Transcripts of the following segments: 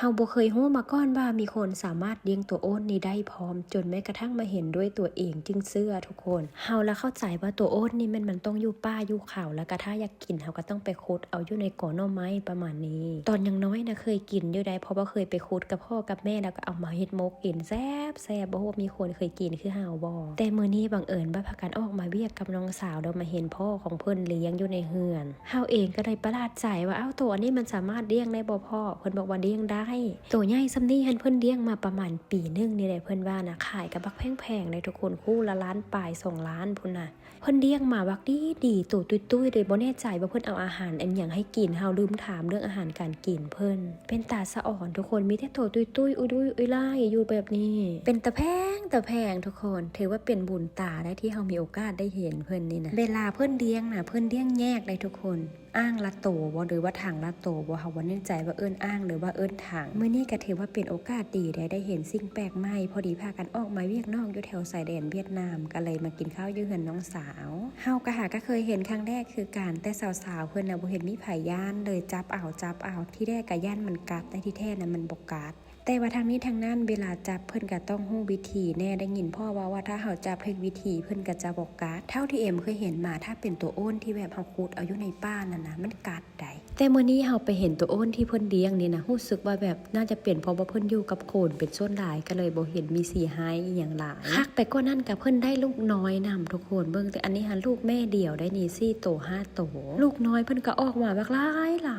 ເຮົາບໍ່ເຄີຍຮູ້ມາກ່ອນວ່າມີຄົນສາມາດລ້ຽງໂຕໂອ້ນນີ້ໄດ້ພ້ອມ, ຈົນແມ້ກະທັ່ງມາເຫັນດ້ວຍຕົວເອງຈຶ່ງເຊື່ອທຸກຄົນ. ເຮົາລະເຂົ້າໃຈວ່າໂຕໂອ້ນນີ້ແມ່ນມັນຕ້ອງຢູ່ປ່າຢູ່ເຂົາ, ລະກະຖ້າຢາກກິນເຮົາກະຕ້ອງໄປຂຸດເອົາຢູ່ໃນກໍໜໍ່ໄມ້ປະມານນີ້. ຕອນຍັງນ້ອຍນະເຄີຍກິນຢູ່ໃດ໋, ເພາະວ່າເຄີຍໄປຂຸດກັບພໍ່ກັບແມ່ ລະກະເອົາມາເຮັດໝົກກິນແຊບໆ. ບໍ່ຮູ້ວ່າມີຄົນເຄີຍກິນຄືເຮົາບໍ່? ແຕ່ມື້ນີ້ບັງເອີນວ່າພາກັນອອກມາວຽກກັບນ້ອງສາວ ແລ້ວມາເຫັນພໍ່ຂອງເພິ່ນລ້ຽງຢູ່ໃນເຮືອນ. ເຮົາເອງກໍເລີຍປະຫຼາດໃຈວ່າ ເອົ້າ ໂຕອັນນີ້ມັນສາມາດລ້ຽງໄດ້ບໍ່ພໍ່? ເພິ່ນບອກວ່າລ້ຽງໄດ້. ໂຕໃຫຍ່ສ່ຳນີ້ຫັ້ນເພິ່ນລ້ຽງມາປະມານປີໜຶ່ງນີ້ແຫຼະ ເພິ່ນວ່ານະ. ຂາຍກະບັກແພງໆເດ້ທຸກຄົນ, ຄູ່ລະລ້ານປາຍສອງລ້ານພຸ້ນນະ. ເພິ່ນລ້ຽງມາບັກດີໆ ໂຕຕຸ້ຍໆເດ້. ບໍ່ແນ່ໃຈວ່າເພິ່ນເອົາອາຫານອັນຫຍັງໃຫ້ກິນ, ເຮົາລືມຖາມເລື່ອງອາຫານການກິນເພິ່ນ. ເປັນຕາສະອອນທຸກຄົນ, ມີແຕ່ໂຕຕຸ້ຍໆ ອຸດຸຍອຸດຸຍຢູ່ແບບນີ້. ເປັນຕາແພງຕາແພງທຸກຄົນ, ຖືວ່າເປັນບຸນຕາໄດ໋ທີ່ເຮົາມີໂອກາດໄດ້ເຫັນເພິ່ນນີ້ນະ. ເວລາເພິ່ນລ້ຽງນະ ເພິ່ນລ້ຽງແຍກໄດ໋ທຸກຄົນ. ອ່າງລະໂຕບໍ່ ຫຼືວ່າຖັງລະໂຕບໍ່ ເຮົາບໍ່ແນ່ໃຈວ່າເອີ້ນອ່າງ ຫຼືວ່າເອີ້ນຖັງ. ມື້ນີ້ກະຖືວ່າເປັນໂອກາດດີໄດ໋ ໄດ້ເຫັນສິ່ງແປກໃໝ່. ພໍດີພາກັນອອກມາວຽກນອກຢູ່ແຖວຊາຍແດນຫວຽດນາມ, ກະເລີຍມາກິນເຂົ້າຢູ່ເຮືອນນ້ອງສາວ. ເຮົາກະຫາກະເຄີຍເຫັນຄັ້ງແລກຄືກັນ, ແຕ່ສາວໆເພິ່ນນະບໍ່ເຫັນມີໃຜຢ້ານເລີຍ, ຈັບເອົາ ຈັບເອົາ. ທີແລກກະຢ້ານມັນກັດ, ແຕ່ທີ່ແທ້ນະມັນບໍ່ກັດ. ແຕ່ວ່າທັງນີ້ທັງນັ້ນ ເວລາຈັບເພິ່ນກະຕ້ອງຮູ້ວິທີແດ່. ໄດ້ຍິນພໍ່ເວົ້າວ່າ ຖ້າເຮົາຈັບຖືກວິທີ ເພິ່ນກະຈະບໍ່ກັດ. ເທົ່າທີ່ເອມເຄີຍເຫັນມາ, ຖ້າເປັນໂຕໂອ້ນທີ່ແບບເຮົາຂຸດເອົາຢູ່ໃນປ່ານັ້ນນະ ມັນກັດໄດ໋. ແຕ່ມື້ນີ້ເຮົາໄປເຫັນໂຕໂອ້ນທີ່ເພິ່ນລ້ຽງນີ້ນະ, ຮູ້ສຶກວ່າແບບໜ້າຈະເປັນເພາະວ່າເພິ່ນຢູ່ກັບຄົນເປັນສ່ວນຫຼາຍ, ກະເລີຍບໍ່ເຫັນມີສີຮ້າຍອີ່ຫຍັງຫຼາຍ. ຄັກໄປກວ່ານັ້ນກະເພິ່ນໄດ້ລູກນ້ອຍນຳທຸກຄົນ. ເບິ່ງແຕ່ອັນນີ້ຫັ້ນ ລູກແມ່ດຽວໄດ໋ນີ້ ສີ່ໂຕ ຫ້າໂຕ. ລູກນ້ອຍເພິ່ນກະອອກມາບັກຫຼາ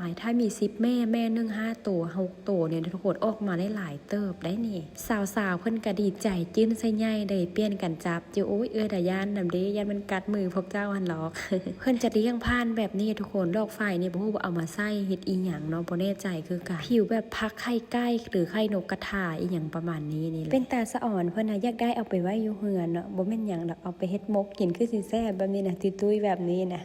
ຍໆ, ຖ້າມີສິບແມ່ ແມ່ໜຶ່ງຫ້າໂຕ ຫົກ ໂຕນີ້ທຸກຄົນ, ອອກມາໄດ້ຫຼາຍເຕີບໄດ໋ນີ້. ສາວໆເພິ່ນກະດີໃຈ, ຈື່ນໃສ່ໃຫຍ່ເລີຍ, ປ່ຽນກັນຈັບຢູ່. ໂອ້ຍ ເອື້ອຍລະຢ້ານນຳເດ້, ຢ້ານມັນກັດມືພວກເຈົ້າຫັ້ນຫຼອກ. ເພິ່ນຈະລ້ຽງຜ່ານແບບນີ້ທຸກຄົນ, ດອກໄຟນີ້ບໍ່ຮູ້ວ່າເອົາມາໃສ່ເຮັດອີ່ຫຍັງເນາະ, ບໍ່ແນ່ໃຈຄືກັນ. ຜິວແບບຜັກໄຂ່ໄກ່ ຫຼືໄຂ່ນົກກະທາອີ່ຫຍັງປະມານນີ້ນີ້ແຫຼະ. ເປັນຕາສະອອນ, ເພິ່ນນະຢາກໄດ້ເອົາໄປໄວ້ຢູ່ເຮືອນເນາະ, ບໍ່ແມ່ນຫຍັງດອກ, ເອົາໄປເຮັດໝົກກິນຄືຊິແຊບແບບນີ້ນະ, ຕຸ້ຍໆແບບນີ້ນະ.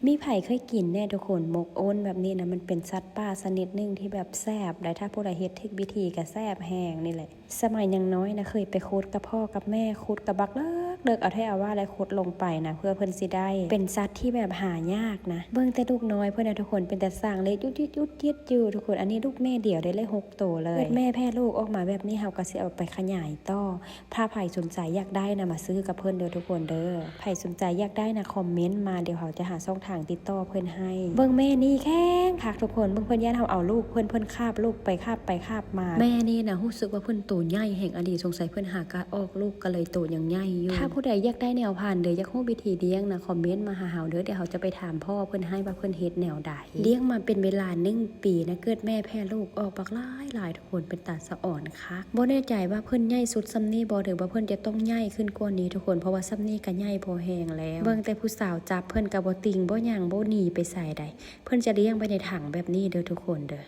ມີໃຜເຄີຍກິນແດ່ທຸກຄົນ? ໝົກໂອ້ນແບບນີ້ນະ ມັນເປັນສັດປ່າຊະນິດໜຶ່ງທີ່ແບບແຊບໄດ໋, ຖ້າຜູ້ໃດເຮັດຖືກວິທີກະແຊບແຮງນີ້ແຫຼະ. ສະໄໝຍັງນ້ອຍນະ ເຄີຍໄປຂຸດກັບພໍ່ກັບແມ່, ຂຸດກະບັກເລິກໆ ເອົາແທ້ເອົາວ່າ ແລ້ວຂຸດລົງໄປນະ ເພື່ອເພິ່ນຊິໄດ້. ເປັນສັດທີ່ແບບຫາຍາກນະ. ເບິ່ງແຕ່ລູກນ້ອຍເພິ່ນນະທຸກຄົນ, ເປັນຕາສ້າງເລຍ ຢຸດໆໆຢູ່ທຸກຄົນ. ອັນນີ້ລູກແມ່ດຽວໄດ້ເລີຍ ຫົກໂຕເລີຍ. ເກີດແມ່ແຜ່ລູກອອກມາແບບນີ້ ເຮົາກະຊິເອົາໄປຂະຫຍາຍຕໍ່. ຖ້າໃຜສົນໃຈຢາກໄດ້ນະ ມາຊື້ກັບເພິ່ນເດີທຸກຄົນເດີ. ໃຜສົນໃຈຢາກໄດ້ນະ ຄອມເມັນມາ, ດຽວເຮົາຈະຫາຊ່ອງທາງຕິດຕໍ່ເພິ່ນໃຫ້. ເບິ່ງແມ່ນີ້ແຂງຄັກທຸກຄົນ, ເບິ່ງເພິ່ນຢ້ານເຮົາເອົາລູກເພິ່ນ, ເພິ່ນຄາບລູກໄປ ຄາບໄປຄາບມາ. ແມ່ນີ້ນະ ຮູ້ສຶກວ່າເພິ່ນໂຕໃຫຍ່ແຮງອີ່ຫຼີ, ສົງໄສເພິ່ນຫາກະອອກລູກກະເລີຍໂຕຍັງໃຫຍ່ຢູ່. ຖ້າຜູ້ໃດຢາກໄດ້ແນວພັນ ຫຼື ຢາກຮູ້ວິທີລ້ຽງນະ ຄອມເມັນມາຫາເຮົາເດີ, ດຽວເຮົາຈະໄປຖາມພໍ່ເພິ່ນໃຫ້ວ່າເພິ່ນເຮັດແນວໃດ. ລ້ຽງມາເປັນເວລາໜຶ່ງປີນະ ເກີດແມ່ແຜ່ລູກອອກບັກຫຼາຍໆ ທຸກຄົນ, ເປັນຕາສະອອນຄັກ. ບໍ່ແນ່ໃຈວ່າເພິ່ນໃຫຍ່ສຸດສ່ຳນີ້ບໍ່ ຫຼືວ່າເພິ່ນຈະຕ້ອງໃຫຍ່ຂຶ້ນກວ່ານີ້ທຸກຄົນ, ເພາະວ່າສ່ຳນີ້ກະໃຫຍ່ພໍແຮງແລ້ວ. ເບິ່ງແຕ່ຜູ້ສາວຈັບ ເພິ່ນກະບໍ່ຕິງບໍ່ຫຍັງ ບໍ່ໜີໄປໃສໃດ໋. ເພິ່ນຈະລ້ຽງໄວ້ໃນຖັງແບບນີ້ເດີທຸກຄົນເດີ.